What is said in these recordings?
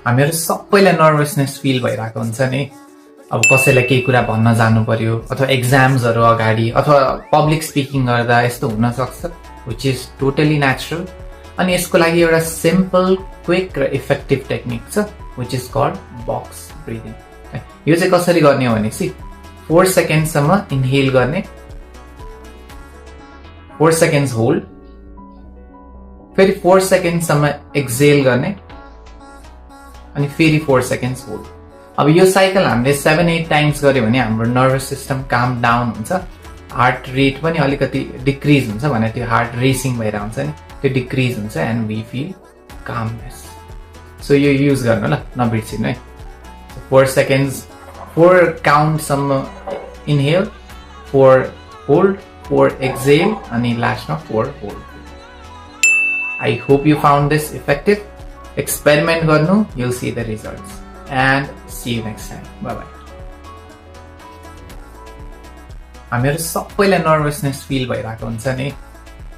हामीहरू सबैलाई nervousness feel भइरहेको हुन्छ नि। अब कसैलाई केही कुरा भन्न जानु पर्यो अथवा एक्जाम्सहरू अगाडि अथवा पब्लिक स्पिकिङ गर्दा यस्तो हुन सक्छ, विच इज टोटली नेचुरल। अनि यसको लागि एउटा सिम्पल, क्विक र इफेक्टिभ टेक्निक छ, which is called box breathing. यो चाहिँ कसरी गर्ने हो भनेपछि 4 सेकेन्डसम्म इनहेल गर्ने, 4 सेकेन्ड्स होल्ड, फेरि 4 सेकेन्डसम्म एक्सेल गर्ने अनि फेरि 4 सेकेन्ड्स होल्ड। अब यो साइकल हामीले 7-8 टाइम्स गर्यो भने हाम्रो नर्भस सिस्टम काम डाउन हुन्छ, हार्ट रेट पनि अलिकति डिक्रिज हुन्छ, भने त्यो हार्ट रेसिङ भएर हुन्छ नि, त्यो डिक्रिज हुन्छ and we feel calmness. So यो युज गर्नु ल, नबिर्सिनु है। 4 सेकेन्ड्स, 4 काउन्टसम्म इनहेल, 4 होल्ड, 4 एक्सेल अनि लास्टमा 4 hold. I hope you found this effective. Experiment garnu, you'll see the results. And see you next time. Bye-bye. हामीहरू सबैलाई नर्भसनेस फिल भइरहेको हुन्छ नि।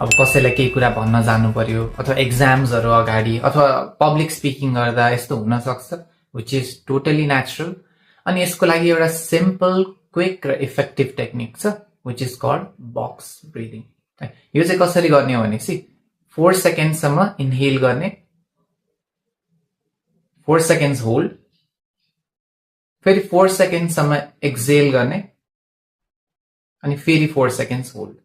अब कसैलाई केही कुरा भन्न जानु पर्यो अथवा एक्जाम्सहरू अगाडि अथवा पब्लिक स्पिकिङ गर्दा यस्तो हुन सक्छ, विच इज टोटली नेचुरल। अनि यसको लागि एउटा सिम्पल, क्विक र इफेक्टिभ टेक्निक छ, which is called box breathing. यो चाहिँ कसरी गर्ने हो भनेपछि 4 सेकेन्डसम्म इनहेल गर्ने, 4 सेकेन्ड्स होल्ड, फेरि 4 सेकेन्डसम्म एक्सेल गर्ने अनि फेरि 4 सेकेन्ड्स होल्ड।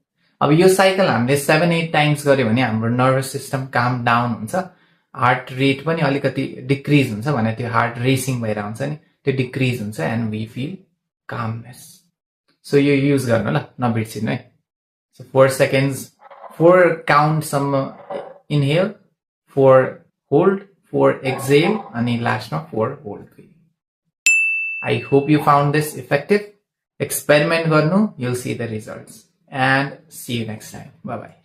अब यो साइकल हामीले 7-8 टाइम्स गर्यो भने हाम्रो नर्भस सिस्टम काम डाउन हुन्छ, हार्ट रेट पनि अलिकति डिक्रिज हुन्छ, भने त्यो हार्ट रेसिङ भएर हुन्छ नि, त्यो डिक्रिज हुन्छ and we feel calmness. So यो युज गर्नु ल, नबिर्सिनु है। सो 4 सेकेन्ड्स, 4 काउन्टसम्म इनहेल, 4 होल्ड, 4 एक्सेल अनि लास्टमा 4 hold. I hope you found this effective. Experiment garnu, you'll see the results. And see you next time. Bye-bye.